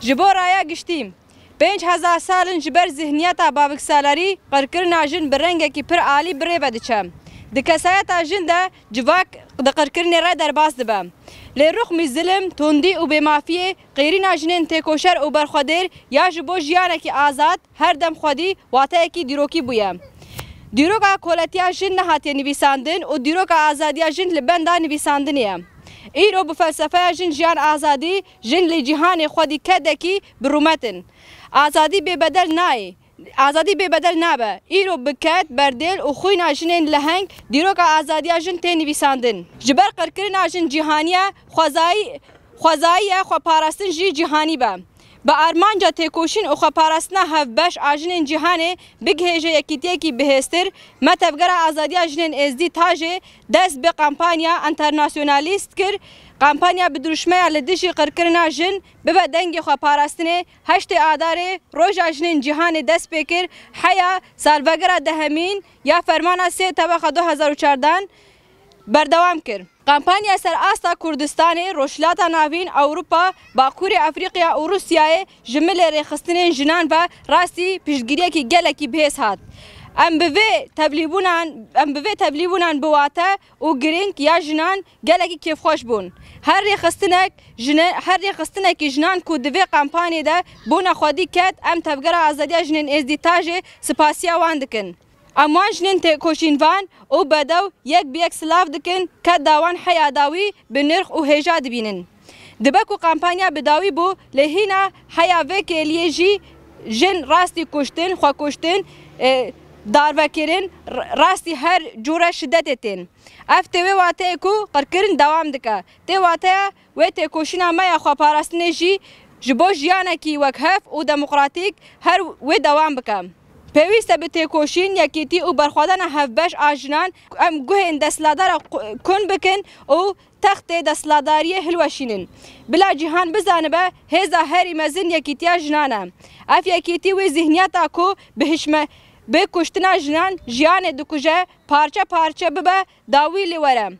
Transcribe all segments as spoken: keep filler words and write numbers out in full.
Ji bo raya giştî, pênc hezar sal in ji ber zihniyeta baviksalerî qirkirina jin bi rengekî pir alî bi rê ve diçe. Di kesayeta jin de civak di qirkirinê re derbas dibe. Lê rixmî zilim, tundî û bêmafiyê qêrîna jinên têkoşer û berxwedêr ya ji bo jiyanekî azad her dem xwedî wateyekî dîrokî bûye. Dîroka koletiya jin nehatiye nivîsandin û dîroka azadiya jin li benda nivîsandinê ye. Îro bi felsefeya jin jiyan azadî, jin li cîhanê xwedî kedekî bi rûmet in. Azadî bêbedel nayê. Azadî bêbedel nabe. Îro bi ked, berdêl û xwîna jinên leheng dîroka azadiya jin tê nivîsandin. Ji ber qirkirina jin cîhanî ye, xwezayî, xwezayî ye xweparastin jî cîhanî be. Bi armanca têkoşîn û xweparastina hevbeş a jinên cîhanê bigihêje yekîtiyekî bihêztir, me Tevgera Azadiya Jinên Êzdî, tajê, dest bi kampanya enternasyonalîst kir. Kampanya bi dirûşmeya li dijî qirkirina jin bibe dengê xweparastinê, heştê Adarê, Roja Jinên Cîhanê dest pê kir, heya salvegera dehemîn ya Fermana sê Tebexa du hezar û çardan berdewam kir. Kampanya ser asta Kurdistanê, Rojhilata Navîn, Ewropa, Bakurê Efrîqya û Rûsyayê ji milê rêxistinên jinan ve rastî piştgiriyekî gelekî bihêz hat. Em bi vê tevlîbûnan, em bi vê tevlîbûnan bi wate û girîng ya jinan gelekî kêfxweş bûn. Her rêxistinek jine-, her rêxistinekî jinan ku di vê kampanyê de bona xwedî ket, em Tevgera Azadiya Jinên Êzdî, tajê, spasiya wan dikin. Em wan jinên têkoşînvan û bedew yek bi yek silav dikin, keda wan heya dawî bi nirx û hêja dibînin. Dibe ku kampanya bi dawî bû, lê hîna heya vê kêliyê jî jin rastî kuştin, xwekuştin, e, darvekirin, r-, rastî her cûre şidetê tên. Ev tê wê wateyê ku qirkirin dewam dike. Tê wateya wê têkoşîna me ya xweparastinê jî ji bo jiyanekî wekhev û demokratîk her wê dewam bike. Pêwîst e bi têkoşîn, yekîtî û berxwedana hevbeş a jinan em guhên desthilatdara qu-, kûn bikin û textê desthilatdariyê hilweşînin. Bila cîhan bizanibe hêza herî mezin yekîtiya jinan e. Ev yekîtî wê zihniyeta ku bi hişme-, bi kuştina jinan jiyanê dikuje, parçe parçe bibe, dawî lê were.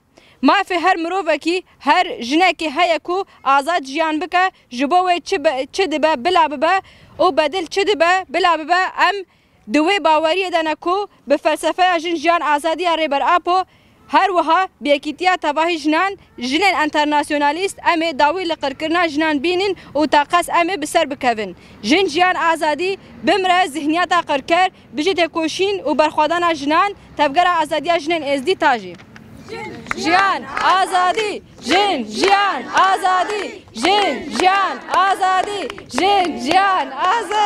Mafê her mirovekî, her jinekê heye ku azad jiyan bike, ji bo wê çi be, çi dibe bila bibe û bedil çi dibe bila bibe, em di wê baweriyê de ne ku bi felsefeya Jin, Jiyan, Azadiya Rêber Apo, her wiha bi yekîtiya tevahî jinan, jinên enternasyonalîst, em ê dawî li qirkirina jinan bînin û taqez em ê bi ser bikevin. Jin, Jiyan, Azadî, bimre zihniyeta qirker, bijî têkoşîn û berxwedana jinan, Tevgera Azadiya Jinên Êzdî, tajê. Jiyan, azadî, jin, jiyan, azadî, jin, jiyan, azadî, jin, jiyan, azadî.